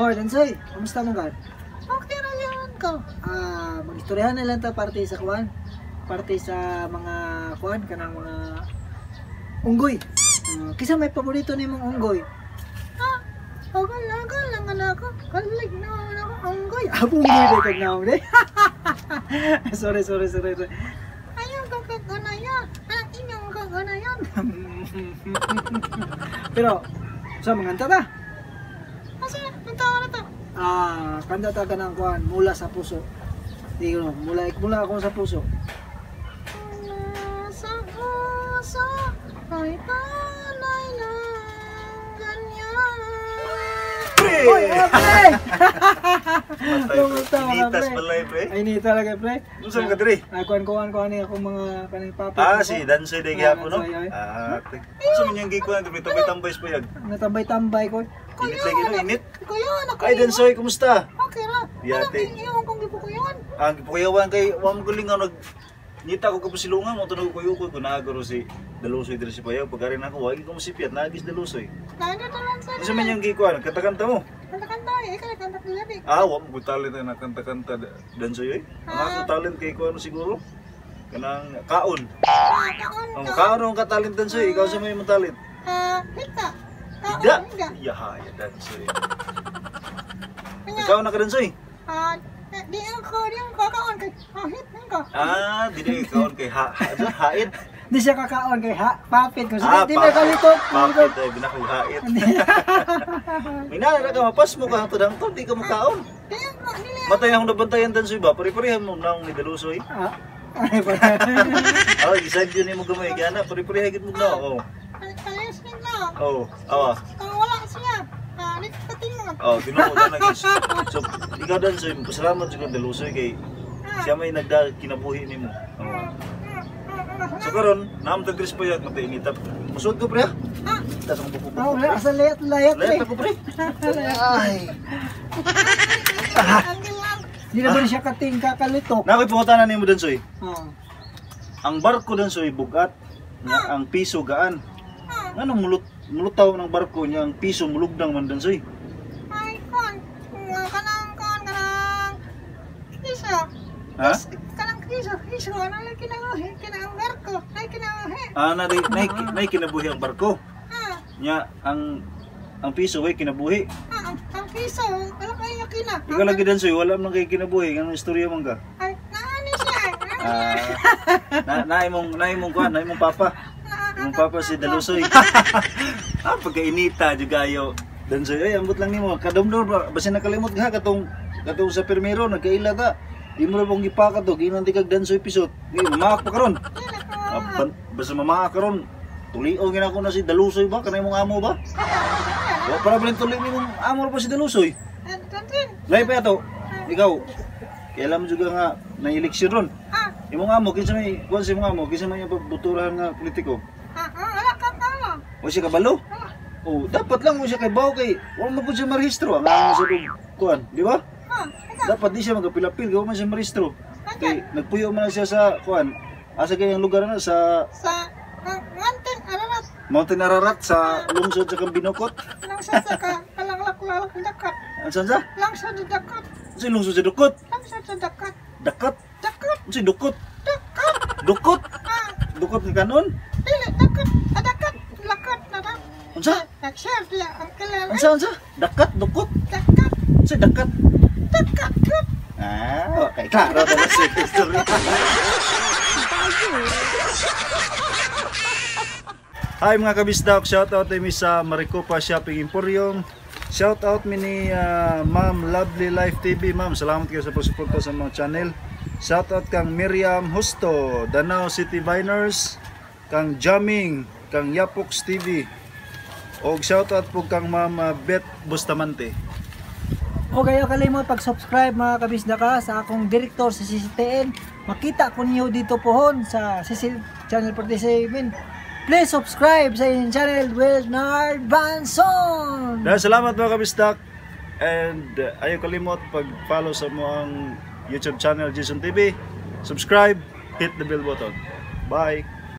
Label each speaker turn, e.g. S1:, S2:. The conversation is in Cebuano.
S1: Hoy, Dansoy, kamusta mo ka? Okay ra yan ko. Ah, magistoryahan na lang ta parte sa kuan. Parte sa mga kuan kanang mga unggoy. Kinsa may paborito nimong unggoy? Ah, agal lang na ako. Kalig na ako unggoy. Ah, unggoy day kag naong day. Sorry, sorry, sorry, sorry. Ayaw ko kaganayan. Ang inyong kaganayan. Pero, sa mga ta? Asa, ang na to? Ah, kanta ta ka ng kuan, "Mula sa Puso." Di ko, mula, mula ako sa puso. Mula sa puso ay tanay ng ganyan.
S2: Pre!
S1: Hoy, mga pre!
S2: Matay, pre.
S1: Kumusta mga
S2: Initas
S1: pre?
S2: balay, pre.
S1: Ay, ni talaga, pre.
S2: Unsa man ka diri?
S1: Ah, kuan kuan ni ako mga kaning papi.
S2: Ah, si Dansoy day gihapon, no?
S1: Ah, Dansoy, ay.
S2: Ah, unsa man yung gikuan diri, tambay-tambay sa payag?
S1: Natambay-tambay ko.
S2: Init lagi no, init.
S1: Kuya, anak
S2: Ay, Dansoy, kumusta?
S1: Okay ra.
S2: Yate.
S1: Anong iyong kong gipukuyon?
S2: Ang gipukuyawan kay wa mo galing nga nag ngita ko kapusilungan mo tunog kuyo ko nagaro si Dalusoy diri si payag pagkari na ako wagi ko mosipyat nagis Dalusoy.
S1: Nandito lang sa
S2: Unsa man yung gikuan kanta-kanta mo?
S1: Kanta-kanta eh, ikaw kanta kanta.
S2: Ah, wa mo talent na kanta-kanta, Dansoy oy. Ang akong talent kay kuan siguro kanang kaon.
S1: Ah, kaon.
S2: Ang kaon ang katalent, Dansoy, ikaw sa may imong talent.
S1: Ah, hita.
S2: Higa. Iya, Dansoy. Ikaw na ka, Dansoy.
S1: Ah, di ang kakaon kay hahit nang ka.
S2: Ah, di na kaon kay ha, ha, hait.
S1: Di siya kakaon kay ha, papit ko.
S2: Ah,
S1: Di may kalitot.
S2: Papit ay binako hait. Minara ka mapas mo ka hangtod hangtod di ka makaon.
S1: Di ang dili.
S2: Matay akong nabantayan, Dansoy ba? Pare-parehan mo naong ni Dalusoy.
S1: Ah, ay pa.
S2: Ah, gisag yun mo gamay gana, pare-pareha gid mo na. Oh.
S3: Alis na.
S2: Oh, awa.
S3: Ang wala siya. Ah, dito sa tingnan.
S2: Oh, tinuod na guys. So, ikaw, Dansoy, pasalamat jud kang Dalusoy kay siya may nagda kinabuhi nimo. Oh. So karon, naam tag Chris payag matay inita. Musud ko, pre. Ah. Tas ang buko.
S1: Ah, wala asa layat layat
S2: Layat
S1: pre.
S2: ako, pre. Ay.
S3: Ang gilang.
S1: Di na ba siya kating kakalitok?
S2: Na ako'y pangutana nimo, Dansoy.
S1: Oh.
S2: Ang barko, Dansoy, bugat, nya ang piso gaan. Nganong mulut mulutaw ng barko niya ang piso mulugdang man, Dansoy?
S3: Ay, kon. Nga kanang kon kanang kiso.
S2: Ha?
S3: Kanang kiso, kiso ano lang kinabuhi, kinang barko. Ay kinabuhi.
S2: Ah, na nay, nay kinabuhi ang barko.
S3: Ah,
S2: Nya ang piso way kinabuhi.
S3: ah, ang piso, wala kayo kina.
S2: Ikaw lagi, Dansoy, wala man kay kinabuhi, nganong istorya man ka?
S3: Ay, naani siya.
S2: Ah, na imong kuan, na imong papa. Imong papa si Dalusoy. Ah, pagkainita jud kayo. Dansoy, ay ambot lang nimo. Kadumdum ba basin nakalimot ka katong katong sa permero nagkaila ta. Di mo ra bang gipaka to, ginan di kag Dansoy pisot. Di mamaak pa karon. Ah, basta mamaak karon. Tulio gina ko na si Dalusoy ba kanay mong amo ba? Wa para ba tuli nimong amo pa si Dalusoy? Lahi pa ato. Ikaw, kailan mo juga nga na eleksyon ron.
S3: Ah,
S2: Imong amo kinsa may kuan sa imong amo, kinsa may pabuturahan nga politiko?
S3: ah, ah, wala ka kala.
S2: O siya kabalo? Oh, dapat lang mo siya kay bawo kay wa man pud siya marehistro ang amo sa dug kuan, di ba?
S3: Ah,
S2: Dapat di siya magapilapil, gawa man siya marehistro. Kay nagpuyo man na siya sa kuan. Asa kay ang lugar na sa
S3: sa ang Mountain Ararat.
S2: Mountain Ararat sa lungsod sa Cambinocot.
S3: Lang sa sa ka, kalang lak dakat.
S2: Ang sa?
S3: Lang sa dakat.
S2: Sa lungsod sa Dukot.
S3: Lang sa dakat.
S2: Dakat.
S3: Dakat.
S2: Sa Dukot.
S3: Dakat.
S2: Dukot.
S3: Ah,
S2: Dukot ni kanon.
S3: dili dakat. Ah, dakat. Lakat na da.
S2: Unsa?
S3: Nag-share diya ang kilala.
S2: Unsa unsa? Dakat, dukot.
S3: Dakat.
S2: Unsa dakat?
S3: Dakat. Kat.
S2: Ah, okay. Klaro na sa istorya. Hi mga kabisdak, shout out mi sa Maricopa Shopping Emporium. Shout out mi ni Ma'am Lovely Life TV. Ma'am, salamat kayo sa pagsuporta sa mga channel. Shout out kang Miriam Justo, Danao City Viners, kang Jamming, kang Yapox TV. Og shout out po kang Ma'am Beth Bustamante.
S1: O kayo kalimot pag-subscribe mga kabisda ka sa akong direktor sa CCTN. Makita ko niyo dito pohon sa CC Channel 47. Please subscribe sa inyong channel, Wilnard Banson.
S2: Dahil salamat mga kabisdak and ayaw kalimot pag-follow sa mo ang YouTube channel Jason TV. Subscribe, hit the bell button. Bye.